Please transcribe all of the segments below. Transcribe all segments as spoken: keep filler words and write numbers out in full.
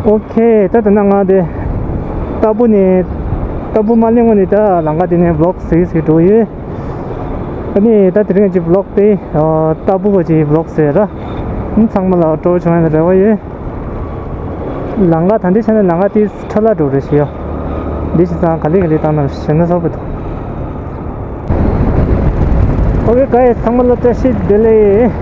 ཨོ་ཁེ། ད་ད་ནང་ང་དེ་ཏ་པུ་ནས་ཏ་པུ་མ་སླེབས་སྔོན་ནས་ད་ལམ་ཁ་དེ་ནས་ཝི་ལོག་ཟིག་ཟིག་འགྲོ་ཡོད། ཨ་ནི་ད་དེ་རིང་གི་ཝི་ལོག་དེ་ཨ་ཏ་པུ་གི་ཝི་ལོག་ཟེར་ར། ཨ་ཚང་མ་ལ་སྤྲོ་བྱུང་ཡ་རེ་བ་ཡོད། ལམ་ཁ་ད་འདི་ཆ་ནས་ལམ་ཁ་དེ་འཕྲོ་བརླག་འགྲོ་རེད་ཤི་ཡོ། འདི་ཞིག་ཙང་ག་ལེ་ག་ལེ་བཏང་ན་ཞེ་ན་སོག་པོ་འདུག་ཨོ་ཁེ་གྷའི་སི། ཚང་མ་ལ་བཀྲ་ཤིས་བདེ་ལེགས།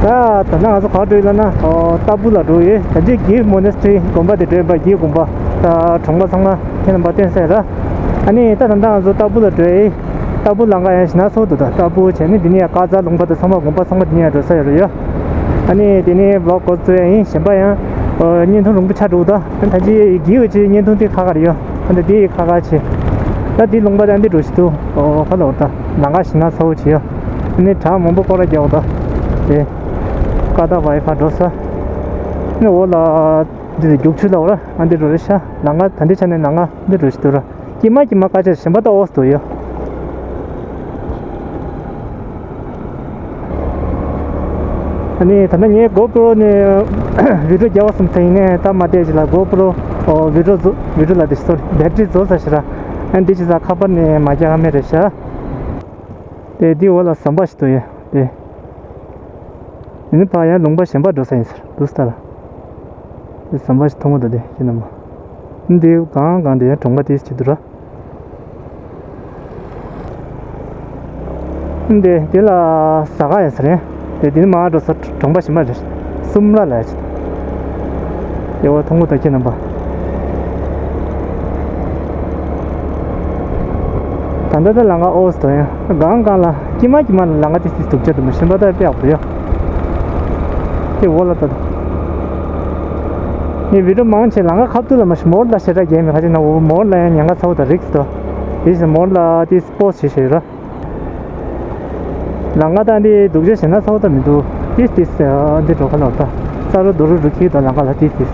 ད་ད་ནང་ང་ཚོ་ག་འགྲོ་ཡོད་ལབ་ན་ཨོ་ཏ་པུ་ལ་འགྲོ་ཡོད། ད་ཅི་གྷིལ་མོ་ནེ་སི་ཊི་རི་དགོན་པ་དེ་འགྲོ་ཡིན་པ། གྷིལ་དགོན་པ། ད་གྲོང་པ་ཚང་མ་ཁྱེད་རྣམ་པ་སྟོན་ས་ཡ་ར། ཨ་ནི་ད་ད་ནང་ང་ཚོ་ཏ་པུ་ལ་འགྲོ་ཡོད། ཏ་པུ་ལམ་ཁ་ཡང་ཞེ་ན་སོག་འདུག་ད་ཏ་པུ་བྱས་ནི་འདི་ནས་ཡང་ཀ་ཛ་ལུང་པ་དང་ཚང་མ་དགོན་པ་ཚང་མ་འདི་ནས་ཡང་འགྲོ་ས་ཡོད་རེད་ཡ། ཨ་ནི་དེ་ནས་ཝི་ལོག་འགོ་བཙུགས་ཡ་ཡིན། གཞན་པ་ཡང་ཨོ་བརྙན་ཐུང་རིང་པོ་ཆགས་འགྲོ་གི་འདུག་ད་ད་ཅི་གྷིལ་བྱས་བརྙན་ཐུང་དེ་ཁ་ཁ་རེད་ཡ། ཨ་ད་དེ་ཁ་ཁ་བྱས། ད་དེ་ལུང་པ་དེ་འདི་འགྲོ་ཞིག་འདུག་ཨོ་ཁ་ལོ་ད་ལམ་ཁ་ཞེ་ན་སོག་བྱས་ཡ། ཨ་ནི་བྲག་མང་པོ་སྐོར་ར་རྒྱག་འོ་ད། དེ་ཀ་ད་བའི་ཕར་འགྲོ་ས། ཨ་ནི་འོ་ལ་འདི་རྒྱུག་ཆུ་ལ་འོ་ར། ཨ་འདི་འགྲོ་རེད་ཤག་ལམ་ཁ་ད་འདི་ཆ་ནས་ལམ་ཁ་འདི་འགྲོ་ཞིག་འདུག་ར། ཀྱེ་མ་ཀྱེ་མ་ཀ་ཆ་གཞན་པ་ད་ཨོ་སི་དོ་ཡོ། ཨ་ནི་ད་ལྟ་ངས་གོ་པྲོ་ནས་བི་ཌིའོ་རྒྱག་པ་བསམ་ཚེ་ཡིན་ནས་ད་མ་བལྟས་ཅིག་ལ་གོ་པྲོ་ཨོ་བི་ཌིའོ་བཟོ་བི་ཌིའོ་ལ་དེ་སོ་རི་བེ་ཊི་རི་རྫོགས་ས་ཞིག་ར། ཨ་ནི་འདི་ཅི་ས་ཁ་པར་ནས་མ་རྒྱག་ཧ་མེད་རེད་ཤག་དེ་འདི་འོག་ལ་ཟམ་པ་ཞིག་འདུག་ཡོད་དེ། འདི་ནི་ཕ་ཡང་ལུང་པ་གཞན་པ་འགྲོ་ས་ཡིན་ཟེར་འདུག་སྟ་ལ། དེ་ཟམ་པ་ཞིག་མཐོང་གི་འདུག་དེ་ཁྱེད་རྣམ་པ། འདི་གང་གང་དེ་ཡང་གྲོང་པ་དེ་ཞིག་འདུག་ར། འདི་འདི་ལ་ཟ་ཁང་ཡིན་ཟེར་ཡིན། དེ་འདི་ནི་མ་འགྲོ་ས་གྲོང་པ་གཞན་པ་རེད། སུམ་ར་ལ་ཡ་ཆེ། ཡ་བ་མཐོང་གི་འདུག་ཁྱེད་རྣམ་པ། ད་ལྟ་ད་ལམ་ཁ་ཨོ་སི་དོ་ཡང་གང་གང་ལ་ཀྱི་མ་ཀྱི་མ་ལ་ལམ་ཁ་དེ་སི་སྡུག་ཅག་དུ་མ་ཤེས་པ་ད་དཔེ་ཡག་པོ་ཡོད། དེ་འོ་ལ་ད་ད། ངས་བི་ཌིའོ་མང་ཆེ་ལམ་ཁ་ཁ་ཐུག་ལ་མ་ཤེས་མོར་ལ་ཞེ་དྲག་རྒྱས་མེད། ཁ་ཅིག་ན་འོ་མོར་ལ་ཡང་ཉེན་ཁ་ཚ་བོ་ད་རིགས་སུ་དོ། དེ་བཞིན་མོར་ལ་དེ་སི་པོ་སི་བྱེད་ཤེས་ཡོད་ར། ལམ་ཁ་ད་འདི་སྡུག་ཅག་ཞེ་ན་ཚ་བོ་ད་མི་འདུག་ཏིས་ཏིས་འདི་འགྲོ་ཁ་ལོ་ད། ས་རུ་རྡོ་རུ་རུ་ཁྱི་ད་ལམ་ཁ་ལ་ཏིས་ཏིས།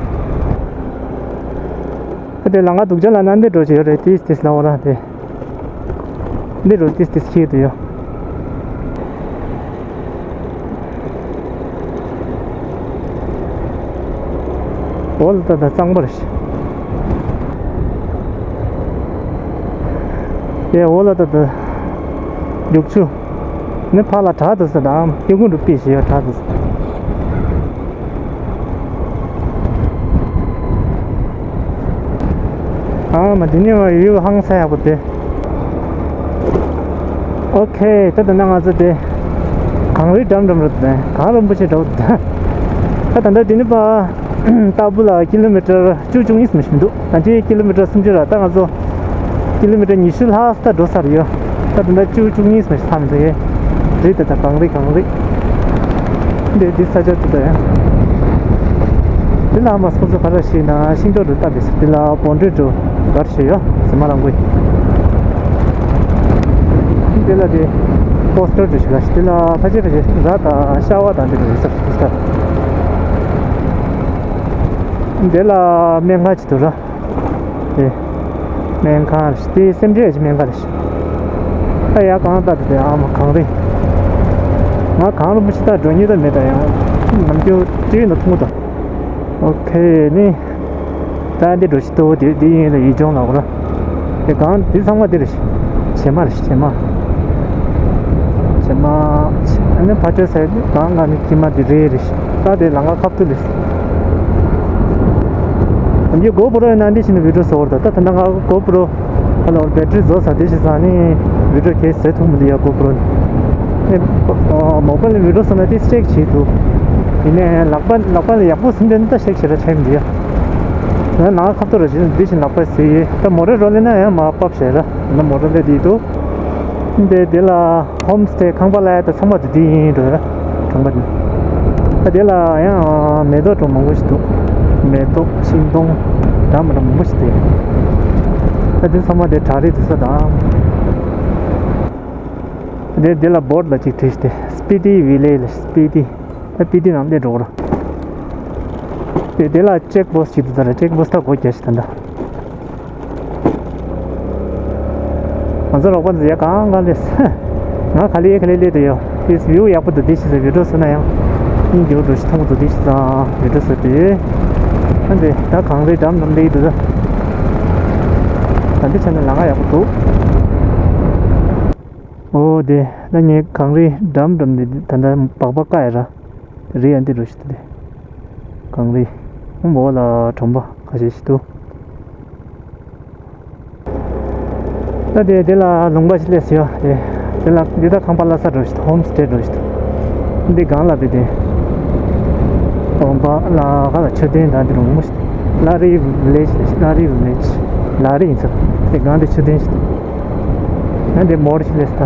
ཨ་དེ་ལམ་ཁ་སྡུག་ཅག་ལ་ན་འདི་འགྲོ་ཅི་ཡོད་རེད། ཏིས་ཏིས་ལ་འོ་ར་དེ། འདི་རུ་ཏིས་ཏིས་ཁྱི་དུ་ཡོད། འོ་ལ་ད་ད་གཙང་པོ་རེད། དེ་འོ་ལ་ད་ད་རྒྱུག་ཆུ། ནི་ཕ་ལ་དྲག་ཏུ་ཟེར་དང་སྐྱེ་ཁུངས་འགྲུབ་པའི་ཞེས་དྲག་ཏུ་ཟེར། ཨ་མ་འདི་ནི་ཡུལ་ཧང་སང་ཡག་པོ་དེ། ཨོ་ཁེ། ད་ད་ནང་ང་ཚོ་དེ་གངས་རི་འགྲམ་འགྲམ་རུ་དེ་གངས་རིན་པོ་ཆེ་འགྲོ་དེ། ད་ད་ད་དེ་ནི་པ། ཏཱ་པུ་ལ་ཀི་ལོ་མི་ཊར་བཅུ་བཅུ་གཉིས་མ་ཞིག་མི་འདུག་ད་ཅི་ཀི་ལོ་མི་ཊར་སུམ་ཅུ་ར། ད་ང་ཚོ་ཀི་ལོ་མི་ཊར་ཉི་ཤུ་ལྷག་ཙམ་འགྲོ་ཚར་ཡོད། ད་ད་ལྟ་བཅུ་བཅུ་གཉིས་མ་ཞིག་ཐག་མི་འདུག་ཡེ། རི་དེ་ད་གངས་རི་གངས་རི། འདི་འདི་ས་ཆ་དེ་ད་ཡང་། འདི་ལ་མ་སོང་ཚོ་ག་ར་ཤི་ན་ཤིང་ཏོག་རུ་ལྟ་བས་འདི་ལ་བོན་ཌི་ཏུ་གར་ཞེས་ཡོད་ཟེར་མ་རང་གོ། འདི་ལ་དེ་པོ་སི་ཊར་དུ་ཞིག་ལ་འདི་ལ་ཕ་ཆེ་ཕ་ཆེ་ར་དང་ཤ་བ་དང་འདི་རུ་རེད་ས་རེད་ས། འདི་ལ་སྨན་ཁང་ཅིག་འདུག་ར། དེ་སྨན་ཁང་རེད། དེ་སེམས་ཅན་གྱི་སྨན་ཁང་རེད། ཨ་ཡ་གང་ལྟ་དེ་ཨ་མ་གངས་རི། ང་གངས་རིན་པོ་ཆེ་ད་འགྲོ་མྱོང་ད་མེད་ད་ཡང་ནམ་རྒྱུན་ཊི་ཝི་ནང་མཐོང་གི་འདུག་ཨོ་ཁེ་ནི། ད་འདི་འགྲོ་ཤི་ཏོ་དེ་འདི་ཡིན་ལ་ཡིད་སྦྱོང་ལ་འོ་ར། དེ་གང་འདི་ཚང་མ་འདི་རེད། བྱེ་མ་རེད་བྱེ་མ། བྱེ་མ། ཨ་ནི་ཕ་ཆོས་ཟེར་གང་གང་ནི་ཁྱི་མ་འདི་རེད་རེད། ད་དེ་ལམ་ཁ་ཁ་ཐུག་རེད། འདི་གོ་པྲོ་ཡིན་ན་འདི་བྱས་ནས་བི་ཌིའོ་བཟོ་བར་ད་ད་ད་ང་གོ་པྲོ་ཧ་ལ་བར་བེ་ཊི་རི་རྫོགས་ས་དེ་བྱས་ཙང་ནི་བི་ཌིའོ་གས་བཟོ་ཐུབ་མི་འདུག་ཡ། གོ་པྲོ་ནི་མོ་བལ་ནི་བི་ཌིའོ་བཟོ་ན་དེ་ཤེག་བྱེད་ཐུབ། ཡིན་ནའི་ལག་པ་ལག་པ་ལ་ཡག་པོ་ཟིན་པས་ན་ད་ཤེག་བྱེད་ར་ཆ་ཡིན་འདི་ཡ། ང་ནང་ཁ་ཐོར་ར་བྱེད་འདི་བཞིན་ལག་པ་ཟེར་ཡོད། ད་མོ་རེ་རོ་ལེ་ན་ཡང་མ་པབ་བྱས་ར། ན་མོ་རེ་ལེ་འདི་འདུག་འདི་འདི་ལ་ཧོམ་སྟེ་ཁང་པ་ལ་ཡ་ད་ཚང་མ་འདི་འདི་ཡིན་འགྲོ་ཡ་གྲོང་པ་འདི། ད་འདི་ལ་ཡང་མེ་ཏོག་གྲོང་མང་པོ་ཞིག་འདུག་མེ་ཏོག་ཤིང་སྡོང་འདྲ་མི་འདྲ་མང་པོ་ཞིག་འདུག་ད་འདི་ཚང་མ་འདི་བྲག་རི་འདུག་ས་དང་། འདི་འདི་ལ་བོར་ཌི་ལ་གཅིག་བྲིས་ཏེ་སྤི་ཏི་ཝི་ལེ་ལ་སྤི་ཏི། ད་སྤི་ཏི་ནང་སླེབས་འགྲོ་གི་རེད། དེ་དེ་ལ་ཅེག་པོ་སི་ཊི་ཅིག་འདུག་ད་ར་ཅེག་པོ་སི་ཊི་ད་སྒོ་རྒྱག་ཤིག་ད་ད། ང་ཚོ་རོགས་པ་ཚོ་ཡ་གང་གང་སླེབས། ང་ག་ལེ་ག་ལེ་སླེབས་དུ་ཡོད། དེ་བིའུ་ཡག་པོ་འདུག་དེ་ཤི་ཟེར་བི་ཌིའོ་བཟོས་ན་ཡང་། སྙིང་རྗེ་པོ་འགྲོ་ཤི་མཐོང་གི་འདུག་དེ་ཤི་ཙང་བི་ཌིའོ་བཟོས་ཏེ། ཨ་འདི་ད་གངས་རི་འགྲམ་འགྲམ་འདི་འདུག་ད། ད་འདི་ཆ་ནས་ལམ་ཁ་ཡག་པོ་འདུག་ཨོ་དེ་ད་ངས་གངས་རི་འགྲམ་འགྲམ་འདི་ད་ད་སྦག་སྦག་བཀག་ཡ་ར། རི་ཡ་འདི་རུ་ཞིག་འདུག་དེ། གངས་རི། ཨོ་མོ་ལ་གྲོང་པ་ཁ་ཤས་ཤིག་འདུག་ད་དེ་དེ་ལ་ལུང་པ་ཞིག་སླེབས་ཡོད་དེ། དེ་ལ་འདི་ད་ཁང་པ་ལྷ་ས་འགྲོ་ཞིག་ཧོམ་སྟེ་འགྲོ་ཞིག་འདི་སྒང་ལ་བི་དེ། གྲོང་པ་ལ་ག་ལ་མཆོད་རྟེན་དང་འདི་རུ་མོ་ཞིག་ལ་རི་ཝི་ལེ་ཇི་ལ་རི་ཝི་ལེ་ཇི་ལ་རི་ཡིན་ས། དེ་སྒང་དེ་མཆོད་རྟེན་ཞིག་ཡང་དེ་མོར་ཞིག་སླེབས་ད།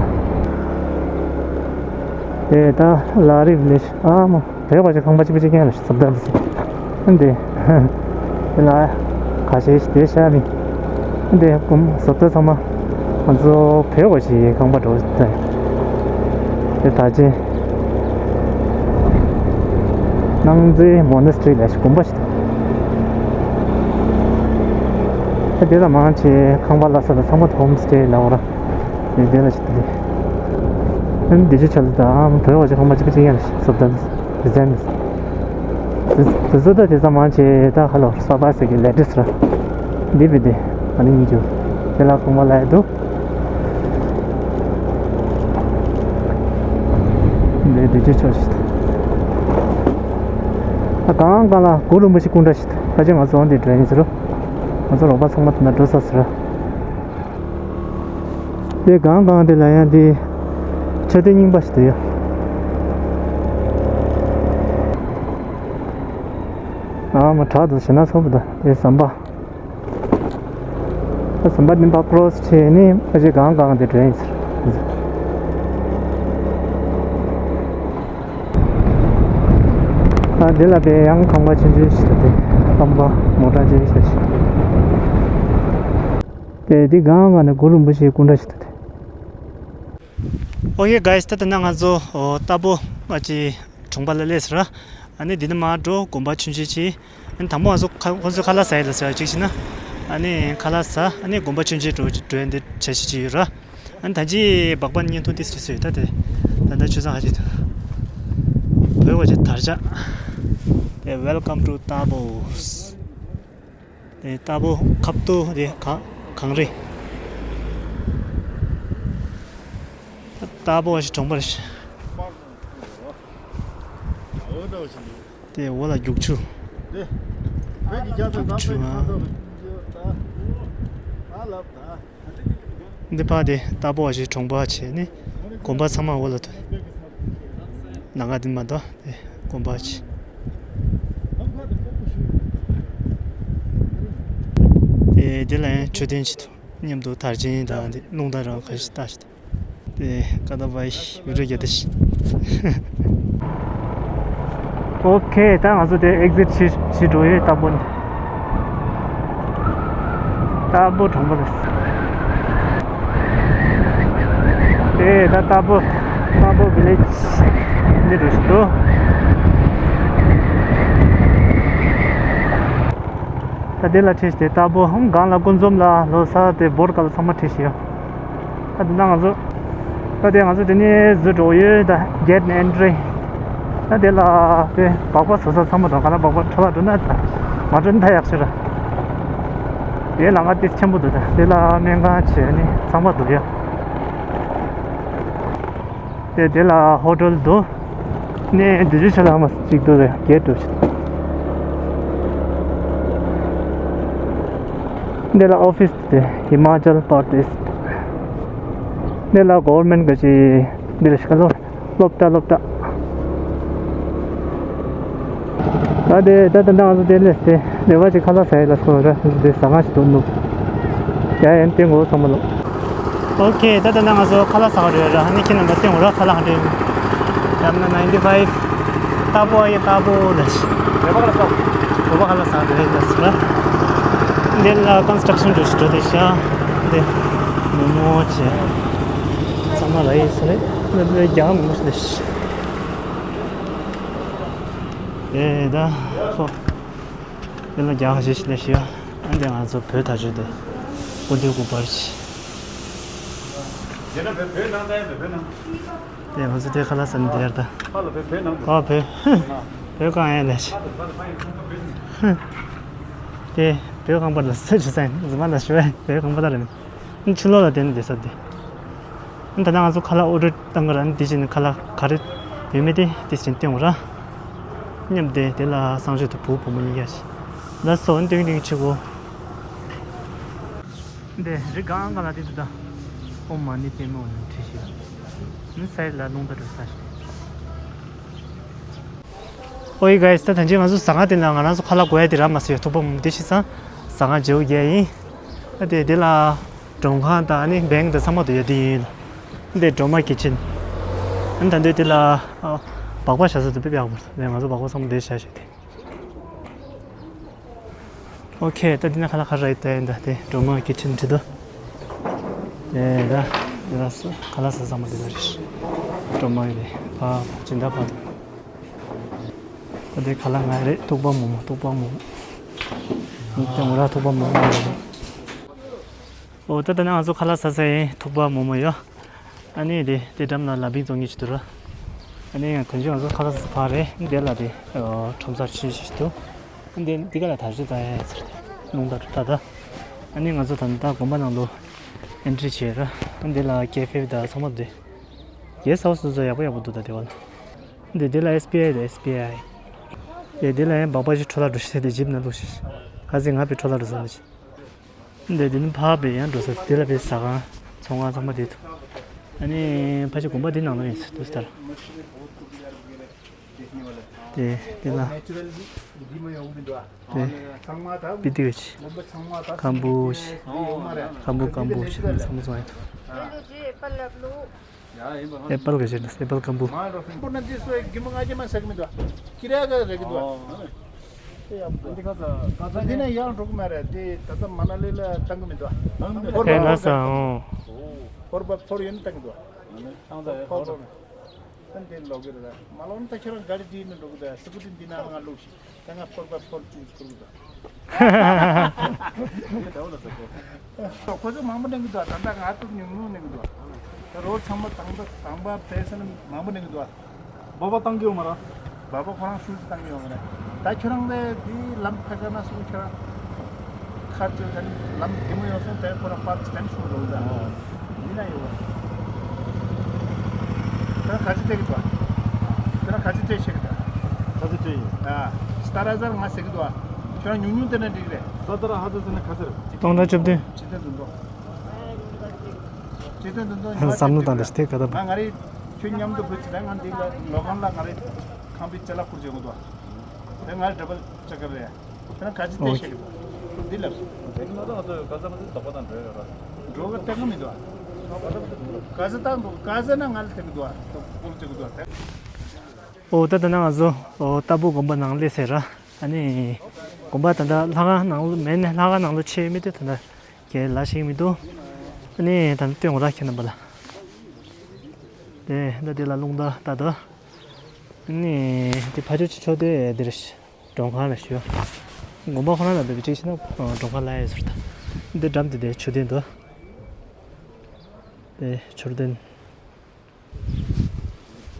དེ་ད་ལ་རི་ཝི་ལེ་ཇི་ཨ་མ། བོད་པ་ཅིག་ཁང་པ་གཅིག་པ་གཅིག་རྐྱང་ལ་བཟོ་ལྟ་འདི། འདི། དེ་ལ་ཁ་ཤས་ཤིག་དེ་ཤ་མི། འདི་ཀུམ་བཟོ་ལྟ་ཚང་མ། ང་ཚོ་བོད་པ་ཞིག་ཁང་པ་འགྲོ་སྟེ། དེ་ད་ཅི། སྣང་རྩེ་མོ་ནེ་སི་ཊི་རི་ལ་ཞིག་དགོན་པ་ཞིག་འདུག་དེ་ལ་མང་ཆེ་ཁང་པ་ལ་ས་དང་ཚང་མ་ཧོམ་སྟེ་ལ་འོ་ར། དེ་དེ་ལ་ཞིག་དེ། འདི་ཅི་ཆ་ལ་ད་བོད་པ་ཞིག་ཁང་པ་གཅིག་པ་གཅིག་རྐྱང་ལ་ཞིག་བཟོ་ལྟ་འདི། དེ་ཚོ་ད་དེ་ཚོ་མང་ཆེ་ད་ཧ་ལོ་སོ་ཕ་ཟེར་གི་ལེ་ཊེ་སི་ར། འདི་བི་དེ་ཨ་ནི་ཉིན་རྒྱུ་དེ་ལ་གོང་མ་ལ་ཡ་འདུག་འདི་དེ་ཅི་ཆོག་ཞིག་ད་གང་གང་ལ་གུ་རུ་མི་ཤི་སྐུ་འདྲ་ཞིག་ད་ཁ་ཆེ་ང་ཚོ་འདི་འགྲོ་ཡིན་ཟེར་རོ། ང་ཚོ་རོགས་པ་ཚང་མ་དེ་ན་འགྲོ་ས་ཟེར་ར། དེ་སྒང་སྒང་དེ་ལ་ཡང་དེ་མཆོད་རྟེན་རྙིང་པ་ཞིག་འདུག་ཡ། ཨ་མ་དྲག་ཏུ་ཞེ་ན་ཚོགས་པ་དང་དེ་ཟམ་པ། ད་ཟམ་པ་འདི་པ་ཀྲོ་སི་བྱས་ནས་ཕ་ཆེ་སྒང་སྒང་དེ་འགྲོ་ཡིན་ཟེར། ཨ་འདི་ལ་དེ་ཡང་ཁང་པ་ཆུང་ཆུང་ཞིག་འདུག་དེ་ཁང་པ་མོ་ཊ་ཅན་ཞིག་ཞིག་དེ་འདི་སྒང་སྒང་ནས་གུ་རུ་རིན་པོ་ཆེའི་སྐུ་འདྲ་ཞིག་འདུག་དེ། Okay guys, ད་ལྟ་ན་ང་ཚོ་ཨོ་རྟ་ཕོ་ང་ཅི་གྲོང་པ་ལ་སླེབས་ཟེར། ཨ་ནི་འདི་ནས་མར་འགྲོ་དགོན་པ་ཆུང་ཆུང་ཅིག་ཨ་ནི་དང་པོ་ང་ཚོ་ཁ་ཁོ་ཚོས་ཁ་ལག་ཟ་ཡས་ལ་ཟེར་བ་ཅིག་བྱས་ན། ཨ་ནི་ཁ་ལག་ཟ། ཨ་ནི་དགོན་པ་ཆུང་ཆུང་འགྲོ་འགྲོ་ཡས་འདི་བྱ་གཞི་ཅིག་ཡོད་ར། ཨ་ནི་ད་ཅི་སྦག་སྦག་བརྙན་ཐུང་ཏིས་ཏིས་ཡོད་ད་དེ། ད་ལྟ་ཆུ་ཚང་ཧ་ཅིག་འདུག་བོད་པ་ཅིག་དར་ཆ། དེ་Welcome to Thabo། དེ་རྟ་ཕོ་ཁབ་ཏོ་དེ་ག་གངས་རི། རྟ་ཕོ་བ་ཞིག་གྲོང་པ་རེད། དེ་འོག་ལ་རྒྱུག་ཆུ། རྒྱུག་ཆུ་ང་། འདི་ཕ་དེ་རྟ་ཕོ་བ་ཞིག་གྲོང་པ་བྱས་ནས་དགོན་པ་ཚང་མ་འོག་ལ་ཐོན། ནང་ག་དེ་མ་གཏོགས། དེ་དགོན་པ་ཅིག་དེ་དེ་ལ་ཡང་མཆོད་རྟེན་ཅིག་འདུག་མཉམ་དུ་དར་ཆེན་དང་དེ་རླུང་རྟ་རང་ཁ་ཤས་བཏགས་ཤིག་དེ་ཀ་ད་བའི་བི་ཌིའོ་རྒྱག་དེ་ཤི། ཨོ་ཁེ། ད་ང་ཚོ་དེ་ཨེག་ཟིཊ་ཕྱིར་ཕྱིར་འགྲོ་ཡོད། རྟ་ཕོ་ནས། རྟ་ཕོ་གྲོང་པ་རེད། དེ་ད་རྟ་ཕོ་རྟ་ཕོ་བི་ལེ་ཇི་འདི་འགྲོ་ཞིག་འདུག་ད་དེ་ལ་ཁྲིད་དེ་རྟ་ཕོ་སྒང་ལ་ཀུན་འཛོམས་ལ་ལོ་གསར་དེ་བོར་ཀ་ལ་ཚང་མ་ཁྲིད་ཞིག་ཡོད། ད་དེ་ན་ང་ཚོ། ད་དེ་ང་ཚོ་དེ་ནས་འཛུལ་འགྲོ་ཡོད། ད་གེ་ཊི་ནས་ཨེན་ཊི་རི། ད་དེ་ལ་དེ་སྦག་སྦག་བཟོ་ས་ཚང་མ་འགྲོ་ག་ན་སྦག་སྦག་འཕྲོ་བརླག་འགྲོ་ན་ད་མ་འགྲོ་ན་ད་ཡག་ཤོས་ར། དེ་ལ་ང་དེ་ཆེན་པོ་འདུག་ད་དེ་ལ་སྨན་ཁང་བྱས་ནས་ཚང་མ་འདུག་ཡ། དེ་དེ་ལ་ཧོ་ཊེལ་འདུག་གནས་འདི་ཚོའི་ཆ་ལ་མ་གཅིག་ཏུ་རེད་རྒྱས་འགྲོ་ཆེ། འདི་ལ་ཨོ་ཕི་སི་དེ་ཧི་མ་ཅལ་པར་དེ་སི། འདི་ལ་གོ་ཝར་མེན་གི་ཅི་འདི་ལ་ཤ་ལོ་སློབ་གྲྭ་སློབ་གྲྭ། ད་དེ་ད་ད་ང་ཚོ་དེ་ལས་དེ་ལས་བ་ཅིག་ཁ་ལག་ཟ་ཡི་ལ་སོང་ར་དེ་ཟ་ང་ཞིག་འདུག་ནུབ། ཡ་ཡན་དེ་ངོ་ཚང་མ་ལོ། ཨོ་ཁེ། ད་ལྟ་ན་ང་ཚོ་ཁ་ལག་ཟ་ག་འགྲོ་ཡོད་ར། ཨ་ནི་ཁྱེད་རྣམ་པ་སྟོན་དགོས་ར། ཁ་ལག་ག་འདྲ་ཡོད། ཡང་ན་ནའིན་ཊི་ཕའིབ། རྟ་ཕོ་ཡི་རྟ་ཕོ་ལ་ཤི། བོད་པ་ཁ་ལག་ཟ། བོད་པ་ཁ་ལག་ཟ་འགྲོ་ཡོད་ལ་ཟེར་ར། འདི་ལ་ཀོན་སི་ཊྲག་ཤན་འགྲོ་ཤི་འགྲོ་དེ་ཤ། འདི་མོ་མོ་ཆེ། ཚང་མ་ལ་ཡི་ཟེར་རེད། འདི་རྒྱ་མོ་མོ་ལ་ཤི། ཨེ་ད་ཧོ། དེ་ལ་རྒྱ་ཁ་ཤས་ཤིག་ལ་ཤི་ཡ། ཨ་འདི་ང་ཚོ་བོད་ད་ཆོས་དེ་སྐུ་མདུན་སྐུ་པར་ཆེ། དེ་ང་ཚོ་དེ་ཁ་ལག་ཟ་ནི་དེ་ཡར་ད། ཨ་བོད་བོད་གང་ཡིན་ལས་ཆེ། ཧུ། དེ་བོད་ཁང་པ་ལ་སུ་ཞུ་ས་ཡིན། རྫུན་མ་ལ་ཞུ་བས་བོད་ཁང་པ་ལ་རེད། ཕྱི་ལོགས་ལ་དེ་ནི་བསྡད་ས་དེ། ད་ནང་ང་ཚོ་ཁ་ལག་ཨོ་ཌར་བཏང་གི་ར། ནི་དེ་བཞིན་ཁ་ལག་ག་རེ་ཡོད་མེད་དེ་དེ་བཞིན་སྟོན་ར། མཉམ་དེ་དེ་ལ་གསང་སྤྱོད་དུ་བུ་བུ་མོ་ཡིན་ཡ་ཞིག་ལ་སོ་འདོན་འདོན་ཆེ་གོ། འདི་རི་སྒང་སྒང་ལ་དེ་དུ་ད་ཨོཾ་མ་ཎི་པདྨེ་ཧཱུྃ་ནས་བྲིས་ཤིག་ནི་སའི་ལ་རླུང་རྟ་འགྲོ་ས་ཞིག་ཨོ་ཡི་གཱས། ད་ཐེངས་ཅིག་ང་ཚོ་ཟ་ཁང་དེ་ན་ང་རང་ཚོ་ཁ་ལག་དགོས་ཡ་དེ་རག་མ་སོང་ཡ། ཐུག་པ་མོ་དེ་ཤི་ས་ཟ་ཁང་བརྗེ་པོ་རྒྱག་ཡིན། ཨ་དེ་དེ་ལ་མགྲོན་ཁང་དང་ཨ་ནི་བེང་དང་ཚང་མ་དུ་ཡོད་དེ་ཡིན། འདི་སྒྲོལ་མ་ཀི་ཆེན། ཨ་ནི་ད་འདོད་དེ་ལ་ཨ་སྦག་སྦག་བཞག་ས་དུ་དཔེ་ཡག་པོ་རེད། ང་ཚོ་སྦག་སྦག་ཚང་མ་འདིར་བཞག་ཤག་དེ། ཨོ་ཁེ། ད་འདི་ན་ཁ་ལག་ག་རེ་ཡོད་དེ། ད་དེ་སྒྲོལ་མ་ཀི་ཆེན་བྲིས་འདུག་དེ་ད་དེ་ལ་སུ་ཁ་ལག་ཟ་ཚང་མ་དེ་ལ་རེད། སྒྲོལ་མ་ཡོད་རེད། ཕ་སྦྱིན་བདག་ཕ་དང་། ད་དེ་ཁ་ལག་ང་རེད། ཐུག་པ་མོག་མོག་ཐུག་པ་མོག་མོག་ནི་ཀྱང་ང་ར་ཐུག་པ་མོག་མོག་རེད། ཨོ་ད་ད་ནི་ང་ཚོ་ཁ་ལག་ཟ་ས་ཡིན། ཐུག་པ་མོག་མོག་ཡོད། ཨ་ནི་དེ་དེ་འགྲམ་ལ་ལ་ཕིང་བཙོང་མཁན་ཞིག་འདུག་ར། ཨ་ནི་ཡང་དོན་ཆུང་ང་ཚོ་ཁ་ལག་ཟ་ཕར་རེད། འདི་ལ་དེ་ཁྲོམ་སར་ཆེན་ཞིག་འདུག་འདི་འདི་ག་ལ་དར་ཆུ་ད་ཡ་ཚར་ཏེ་རླུང་རྟ་གྲུ་ད་ད། ཨ་ནི་ང་ཚོ་ད་ད་དགོན་པ་ནང་ལོ་ཨེན་ཊི་རི་བྱས་ར། ཨ་འདི་ལ་ཀེ་ཧྥེ་ད་ཚང་མ་འདི་གེ་སི་ཧའུ་སི་སོ་སོ་ཡག་པོ་ཡག་པོ་འདུག་ད་དེ་བ་ལ། འདི་འདི་ལ་ཨེས་བི་ཨའི་ད་ཨེས་བི་ཨའི། ཡ་འདི་ལ་ཡང་སྦག་སྦག་ཞིག་འཕྲོ་བརླག་འགྲོ་ཤི་ཟེར་ཏེ་ཇིབ་ན་བླུགས་ཤིག་ཁ་ཟས་ང་བས་འཕྲོ་བརླག་འགྲོ་ས་འདི་ཤི། འདི་འདི་ནི་ཕ་བས་ཡང་འགྲོ་ས་དེ་ལ་བས་ཟ་ཁང་ཚོང་ཁང་ཚང་མ་དེ་ཐུག་ཨ་ནི་ཕ་ཆེ་དགོན་པ་འདི་ནང་ལ་ཡིན་ཟེར་དུས་ལྟར། དེ་དེ་ལ་དེ་པི་ཏི་བེ་ཆི་ཁམ་བུ་ཆི་ཁམ་བུ་ཁམ་བུ་ཆི་ཚང་མ་ཚང་ཡ་ཐུག་ཨེ་པལ་ག་ཞིག་ཨེ་པལ་ཁམ་བུ། པོ་ན་འདི་སོ་ཡི་གི་མ་ང་རྒྱ་མ་ཟ་གི་མི་འདུག་ཀི་ར་ག་རེ་གི་འདུག་འདི་ན་ཡང་འགྲོ་གི་མ་རེད། དེ་ད་ལྟ་མ་ན་ལི་ལ་བཏང་གི་མི་འདུག་ཕོར་པ་ལ་ས་ཨོ། ཕོར་པ་ཕོར་ཡོད་ན་བཏང་གི་འདུག་ཕོར་པ་ད་འདི་ལོག་གི་རེད། མ་ལོག་ན་ད་ཁྱོད་རང་ག་རེ་འདི་ནས་འགྲོ་གི་འདུག་སི་ཀུ་ཊི་འདི་ན་ང་བླུགས་ཤིག་ད་ང་ཕོར་པ་ཕོར་བཅུ་ཁུར་གི་འདུག་ཁོ་ཚོ་མང་པོ་ལེན་གི་འདུག་ད་ལྟ་ང་ཚོ་ཉུང་ཉུང་ལེན་གི་འདུག་ད་རོ་ཚང་མ་དང་པོ་དང་པོ་པས་ན་མང་པོ་ལེན་གི་འདུག་སྦག་སྦག་བཏང་གི་ཡོད་མ་རེད། སྦག་སྦག་ཁོ་རང་ཤུགས་ཀྱིས་བཏང་གི་ཡོད་མ་རེད། ད་ཁྱོད་རང་ལས་འདི་ལམ་ཕ་ག་ན་སུ་ཁྱོད་རང་ཁར་ཅོ་ད་ལམ་བདེ་མོ་ཡོད་སོང་། དེ་ཁོ་རང་པར་ཅི་ཏན་ཤུགས་ལོག་ད་ཡིན་ན་ཡོད་བ། ཁྱོད་རང་ག་ཚོད་སྤྲད་གི་འདུག་ཁྱོད་རང་ག་ཚོད་སྤྲད་ཤེས་གི་འདུག་ག་ཚོད་སྤྲད་ཡིན། ཨ་སྟ་ར་ཟར་ང་ཟེར་གི་འདུག་ཁྱོད་རང་ཉུང་ཉུང་སྟེར་ན་འགྲིག་རེད། ས་ཏ་ར་ཧ་ཚོད་ཟེར་ན་ག་ཚོད་རེད། སྟོང་ཕྲག་བཅུ་བདུན། སྤྱི་དོན་དུ་འདུག་སྤྱི་དོན་དུ་འདུག་བསམ་བློ་བཏང་དེ་ཞིག་དེ་ག་ད་ང་ང་རེ་ཁྱོད་མཉམ་དུ་བུད་ཅི་ད་ང་འདི་ལ་ལོ་ཁང་ལ་ང་རེ་ཁང་པའི་ཅ་ལག་ཁུར་བྱེད་དགོས་འདུག་དེ་ང་རེ་ཌ་བལ་ཅ་ག་རེད། ཁྱོད་རང་ག་ཚོད་སྤྲད་ཤེས་ཀྱི་འདུག་འདི་ལབ་སོང་། དེ་ང་ཚོ་ང་ཚོ་ག་ས་མ་ཚོད་དོགས་པ་དང་འགྲོ་ཡོད་ར། འགྲོ་གི་སྟེར་གི་མི་འདུག་ག་ས་བཏང་འདུག་ག་ས་ན་ང་ལ་སྟེར་གི་འདུག་ཏོག་ཀོ་ལ་བྱེད་གི་འདུག་ཨོ་ད་ད་ན་ང་ཚོ་ཨོ་ཏ་པོ་དགོན་པ་ནང་སླེབས་ཟེར་ར། ཨ་ནི་དགོན་པ་ད་ད་ལྷ་ཁང་ནང་ལོ་མེད་ནས་ལྷ་ཁང་ནང་ལོ་ཆེ་མི་དེ་ད་ད་གས་ལ་ཞིག་མི་འདུག་ཨ་ནི་ད་ད་སྟོན་འོ་ར་ཁྱེད་རྣམ་པ་ལ། དེ་ད་དེ་ལ་རླུང་རྟ་ད་ད། ཨ་ནི་དེ་ཕ་ཆོས་ཆོས་དེ་དེ་རེད། མགྲོན་ཁང་ལ་ཞུ། དགོན་པ་ཁོ་ན་ལ་འདི་བྱེད་ཕྱིན་ན་མགྲོན་ཁང་ལ་ཡོད་ཟེར་ད། འདི་འགྲམ་དེ་དེ་མཆོད་རྟེན་འདུག་དེ་མཆོད་རྟེན།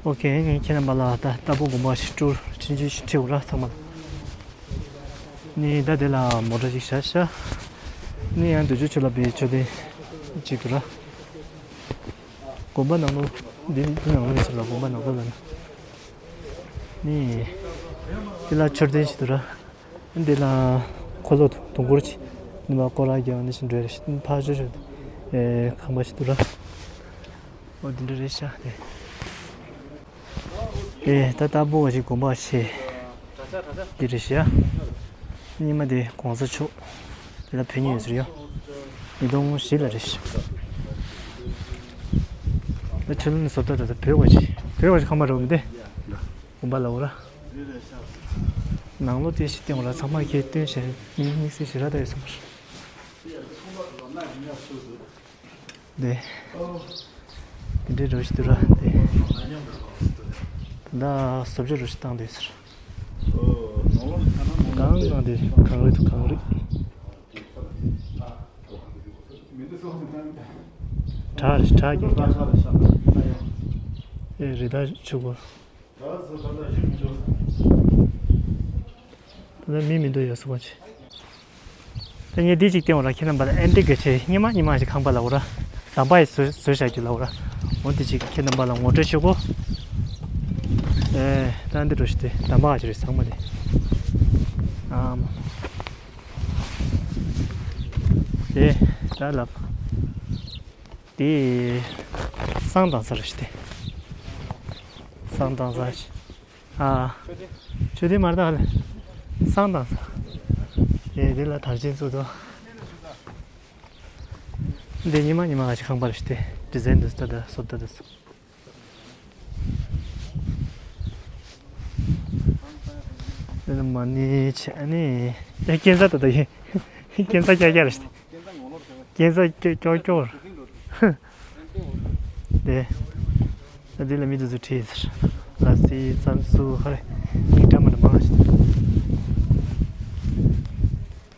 ཨོ་ཁེ། ངས་ཁྱེད་རྣམ་པ་ལ་ད་ལྟ་བུ་དགོན་པ་ཞིག་སྤྲུལ་ཆུང་ཆུང་ཞིག་ཁྲིད་འོ་ར་ཚང་མ། ནི་ད་དེ་ལ་མོ་ཊ་ཞིག་བཞག་ཤག་ནི་ཡང་འདི་ཆུ་ཆུ་ལ་བའི་མཆོད་རྟེན་ཅིག་འདུག་ར། དགོན་པ་ནང་ལོ་འདི་འདི་ནང་ལོ་ཡིན་ཟེར་ལ་དགོན་པ་ནང་ལོ་ལ་ནི། ནི་འདི་ལ་མཆོད་རྟེན་ཞིག་འདུག་ར། འདི་ལ་འཁོར་ལོ་དུང་དུང་དཀོར་ཅིག་ནི་མ་སྐོར་ར་རྒྱག་ནི་ཞིག་འགྲོ་རེ་ཕ་ཆོས་ཆོས་ཨེ་ཁང་པ་ཞིག་འདུག་ར། ཨོ་འདི་འདྲ་རེད་ཤག་དེ། ཨེ་ད་ལྟ་བུ་བ་ཞིག་དགོན་པ་ཆེ། འདི་རེད་ཤག་ཉི་མ་དེ་གོང་ས་མཆོག་དེ་ལ་ཕེབས་མྱོང་ཡོད་ཟེར་ཡོད། ཉིས་སྟོང་བཞི་ལ་རེད་ཤག་ད་ཆུ་ལུང་ནས་བཟོ་ལྟ་ད་ལྟ་བོད་བ་ཞིག་བོད་བ་ཞིག་ཁང་པ་རེད་མི་དེ། དགོན་པ་ལ་འོ་ར། ནང་ལོ་དེ་ཞིག་སྟེང་འོ་ར་ཚང་མ་ཁྱེད་སྟོན་བྱས་མི་དམིགས་བསལ་ཞིག་ར་ད་ཡོད་སོང་བ་རེད། དེ། དེ་འདྲའི་རོ་ཞིག་འདུག་ར་དེ། ད་ལྟ་བཟོ་བཅོས་རོ་ཞིག་བཏང་དེ་ཟེར། གང་གང་དེ་གངས་རི་དུ་གངས་རི། བྲག་རེད་བྲག་གི་ཨེ་རི་དྭགས་ཆུ་བོ། ད་ལྟ་མི་མི་འདུག་ཡོད་སོང་བ་ཅི། ད་ངས་འདི་གཅིག་བསྟན་འོ་ར། ཁྱེད་རྣམ་པ་ལ་ཨེ་འདྲི་གི་ཆེ་སྙེ་མ་སྙེ་མ་ཞིག་ཁང་པ་ལ་འོ་ར། དམ་པ་ཡི་བཟོས་བཟོས་བཞག་རྒྱུ་ལ་འོ་ར། འོ་འདི་གཅིག་ཁྱེད་རྣམ་པ་ལ་ངོ་སྤྲོད་ཞུ་གོ། ཨེ་ད་འདི་འགྲོ་ཞིག་དེ་དམ་པ་ཞིག་རེད་ཚང་མ་དེ། ཨམ། དེ་ད་ལབ། དེ་བསང་བཏང་ས་རེད་ཞིག་དེ། བསང་བཏང་ས་ཞིག་ཨ། མཆོད་རྟེན་མར་དང་ལ། བསང་དང་ས། དེ་དེ་ལ་དར་ཆེན་བཙུགས་དོ། འདི་ཉི་མ་ཉི་མ་ག་ཅི་ཁང་པར་ཞིག་སྟེ་ཌི་ཛའིན་འདུག་ད་ད་བཟོ་ལྟ་འདུག་འདི་ལ་མ་ཎི་བྱས་ནི། ཨེ་སྐྱེན་ས་ད་ད་ཡིན། སྐྱེན་ས་ཀྱ་ཀྱ་རེད་ཤག་སྐྱེན་ས་ཀྱོ་ཀྱོ་ཀྱོ། དེ། ད་འདི་ལ་མི་དེ་ཚོ་ཁྲིད་ཟེར། ལ་སི་སན་སུ་ཧ་རེ། ཡིག་འདྲ་མ་འདྲ་མང་ཞིག་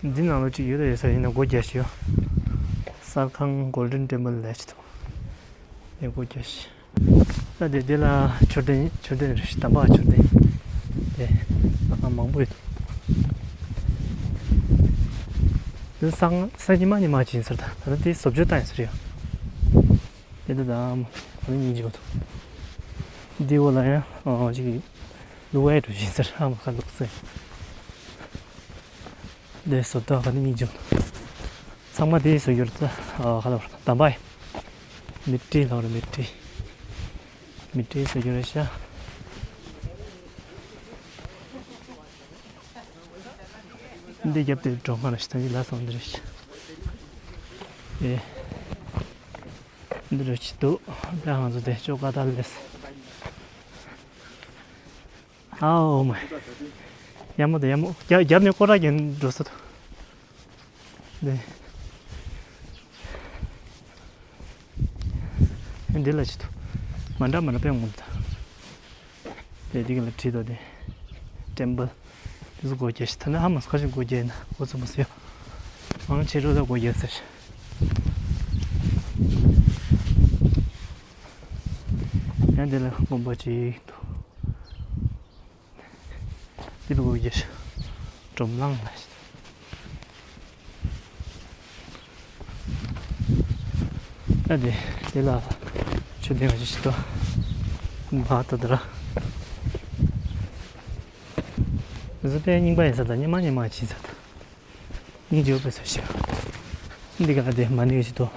འདི་ནང་ལོ་གཅིག་ཡོད་ད་ཡོད་ས་ཡིན་ན་སྒོ་རྒྱག་ཞིག་ཡོད། གསར་ཁང་གོལ་ཌེན་ཊེམ་པལ་ལས་ཅི་ཐུབ། ཡང་སྒོ་རྒྱག་ཞིག་ད་དེ་དེ་ལ་མཆོད་རྟེན་མཆོད་རྟེན་རེད་དམ་པ་མཆོད་རྟེན། དེ་ཨ་མང་པོ་ཡོད། དེ་སང་སང་ཉི་མ་ཉི་མ་ཅིག་ཡིན་ཟེར། ད་ད་ལྟ་དེ་བཟོ་བཅོས་བཏང་ཡིན་ཟེར་ཡོད། དེ་ད་ད་ཨ་མ་ད་ནི་སྙིང་རྗེ་པོ་འདུག་འདི་འོག་ལ་ཡང་ཨ་ཅིག་ལུག་ཨེ་འགྲོ་བཞིན་ཟེར་ཨ་མ་ཁ་ལོག་ཟེར། དེ་བཟོ་ལྟ་ག་ནི་སྙིང་རྗེ་པོ་འདུག་ཚང་མ་དེ་བཟོ་རྒྱུར་ད་ཨ་ཁ་ལོག་དམ་པ་ཡི། མི་ཏྲི་ལོག་རེད་མི་ཏྲི། མི་ཏྲི་བཟོ་རྒྱུ་རེད་ཤག་འདི་རྒྱབ་དེ་གྲོང་ཁ་རེད་ཤག་ད་འདི་ལ་སོང་འདི་རེད་ཤག་ཨེ། འདི་རུ་ཅི་འདུག་ད་ང་ཚོ་དེ་ཅོ་ཀ་ཏ་ལེས། ཨའོ་མ། ཡག་མོ་དང་ཡག་མོ། རྒྱབ་རྒྱབ་ནས་སྐོར་ར་རྒྱག་འགྲོ་ས་དང་། འདི། འདི་ལ་ཅི་འདུག་མ་འདྲ་མ་འདྲ་དཔེ་ངོ་ད། དེ་འདི་ག་ལ་བྲིས་དོ་དེ། ཊེམ་པལ། དེ་ཚོ་སྒོ་རྒྱག་ཤག་ད་ནི་ཧ་མ་སོ་ཁ་ཤས་སྒོ་རྒྱག་ཡིན་ན་འོ་ཚོ་མ་སོ་ཡོ། མང་ཆེ་རུ་ད་སྒོ་རྒྱག་ཟེར་ཤག་ཡང་དེ་ལ་དགོན་པ་ཅིག་འདུག་འདི་ལ་སྒོ་རྒྱག་ཤག་སྒྲོམ་ལང་ལ་ཤག་ཨ་དེ་དེ་ལ་མཆོད་རྟེན་ག་ཅིག་ཞིག་འདུག་འབའ་ད་དེ་ར། འདི་ཚོ་དཔེ་རྙིང་པ་ཡིན་ས་དང་སྙེ་མ་སྙེ་མ་ཕྱིན་ས་དང་། སྙིང་རྗེ་པོ་ཚོ་ཞིག་འདི་ག་ལ་དེ་མ་ཎི་ག་ཅིག་འདུག་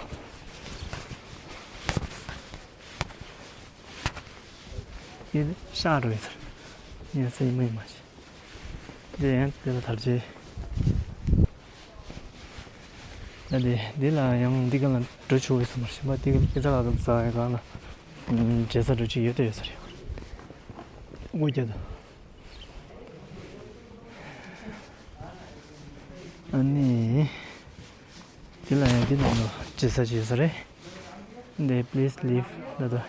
འདི་ཤག་རོ་ཡིན་ས། ཡིན་ས་ཡིན་མ་ཡིན་མ་ཤེས། འདི་ཡང་དེ་ལ་དར་རྒྱས། ད་དེ་འདི་ལ་ཡང་འདི་ག་ལ་འགྲོ་ཆོག་གི་ས་མ་རེད། གཞན་པ་འདི་ག་ལ་སྐྱེ་ས་ལ་ག་ས་ཡ་ག་ལ་མཇལ་ས་འགྲོ་ཆོག་ཡོད་དེ་ཡོད་ས་རེད། དབུ་རྒྱ་དང་། ཨ་ནི། འདི་ལ་ཡང་འདི་ནང་ལ་མཇལ་ས་ཅིག་ཡོད་ས་རེད། འདི། Please leave the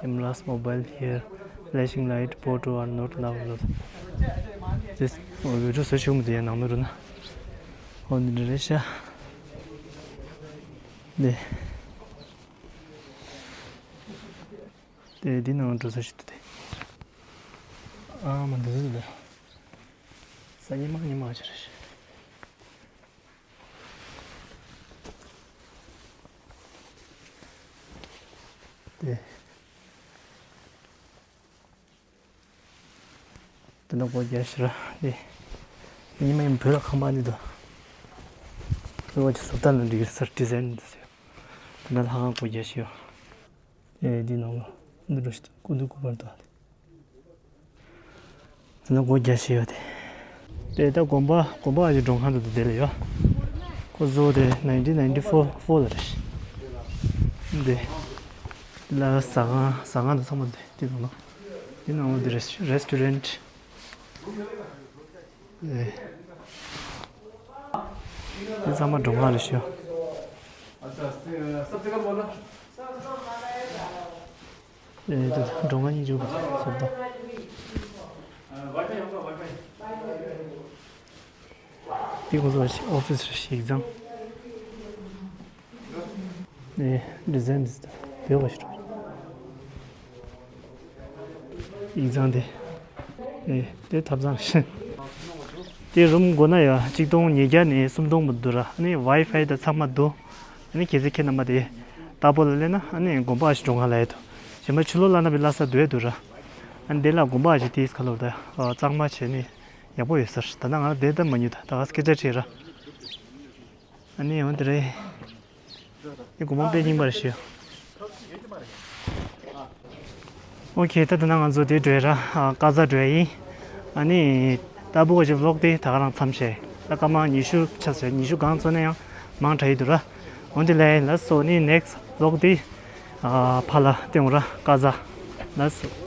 cameras mobile here. Flashing light, photo are not allowed. This video so show me the number na. On the resha. འདི། དེ་འདི་ནང་འགྲོ་ས་ཞིག་འདུག་སྟེ། ཨ་མ་འདི་ཟེར་འདི། ས་ཉི་མ་ཉི་མ་ཆེ་རེད། དེ། དེ་ནང་སྒོ་རྒྱག་ཤག་ར་དེ། ཉི་མ་ཡིན་བོད་ལ་ཁང་པ་འདི་འདུག་བོད་ཀྱི་བཟོ་ལྟ་ལ་འགྲིག་སར་ཌི་ཛའིན་འདི་ཟེར། དེ་ནང་ལྷ་ཁང་སྒོ་རྒྱག་ཤག་ཡོད། ཨེ་འདི་ནང་ལོ། འདི་འགྲོ་ཞིག་སྐུ་མདུན་སྐུ་པར་དང་། དེ་ནང་སྒོ་རྒྱག་ཤག་ཡོད་དེ། དེ་ད་དགོན་པ་དགོན་པ་ཨ་ཅེ་མགྲོན་ཁང་དུ་དེ་ལ་ཡོད། ཁོ་བཟོ་དེ་ནའིན་ཊིན་ནའིན་ཊི་ཕོར་ཕོར་ལ་རེད། འདི། ལ་ཟ་ཁང་ཟ་ཁང་དུ་ཚང་མ་འདི་འདི་ནང་ལོ། འདི་ནང་ལོ་འདི་རེ་སི་ཊོ་རེན་ཊི། ཨེ། འདི་ཚང་མ་མགྲོན་ཁང་རེད་ཤག་ཨེ། འདི་མགྲོན་ཁང་གཉིས་བཅུ་པ་བཟོ་ལྟ། འདི་ཁོ་ཚོ་ཨོ་ཕི་སི་རེད་ཤག་ཡིག་ཚང་། ཨེ། ཌི་ཛའིན་འདི་བོད་པ་ཞིག་འགྲོ། ཡིག་ཚང་དེ། ཨེ། དེ་ཐབ་ཚང་རེད། དེ་རུམ་སྒོ་ན་ཡ་གཅིག་སྟོང་ཉིས་བརྒྱ་ནས་སུམ་སྟོང་བར་འདུག་ར། ཨ་ནི་ཝའི་ཕའི་དང་ཚང་མ་འདུག་ཨ་ནི་གལ་སྲིད་ཁྱེད་རྣམ་པ་དེ་ལྟ་བུ་ལ་སླེབས་ན་ཨ་ནི་དགོན་པ་ཞིག་འགྲོ་ག་ལ་ཡོད་དོ། གཞན་པ་ཕྱི་ལོགས་ལ་ན་བི་ལ་ས་འདུག་ཡ་འདུག་ར། ཨ་ནི་དེ་ལ་དགོན་པ་ཞིག་དེས་ག་ལོར་ད་གཙང་མ་བྱས་ནས་ཡག་པོ་ཡོད་ཟེར། ད་ལྟ་ང་ལ་དེ་ལྟ་མ་ཉུ་ད་ད་ག་སྐད་ཆ་བྲིས་ར། ཨ་ནི་འོན་ཏེ་རེད། ཨེ་གོ་མ་པེ་རྙིང་པར་ཞུ། ཨོ་ཁེ། ད་ད་ན་ང་ཚོ་དེ་འགྲོ་ཡ་ར། ཨ་ཀ་ཟ་འགྲོ་ཡ་ཡིན། ཨ་ནི་ད་བུ་ག་ཅི་ཝི་ལོག་དེ་ད་ག་རང་མཚམས་བྱས། ད་སྐར་མ་ཉི་ཤུ་ཆགས་སོང་། ཉི་ཤུ་གང་ཚོ་ན་ཡང་མང་དྲགས་ཡི་འདུག་ར། འོན་ཏེ་ལས་ལ་སོ་ནི་ནེག་སི་ཝི་ལོག་དེ་ཨ་ཕ་ལ་སྟོན་ར་ཀ་ཟ་ལ་སོ།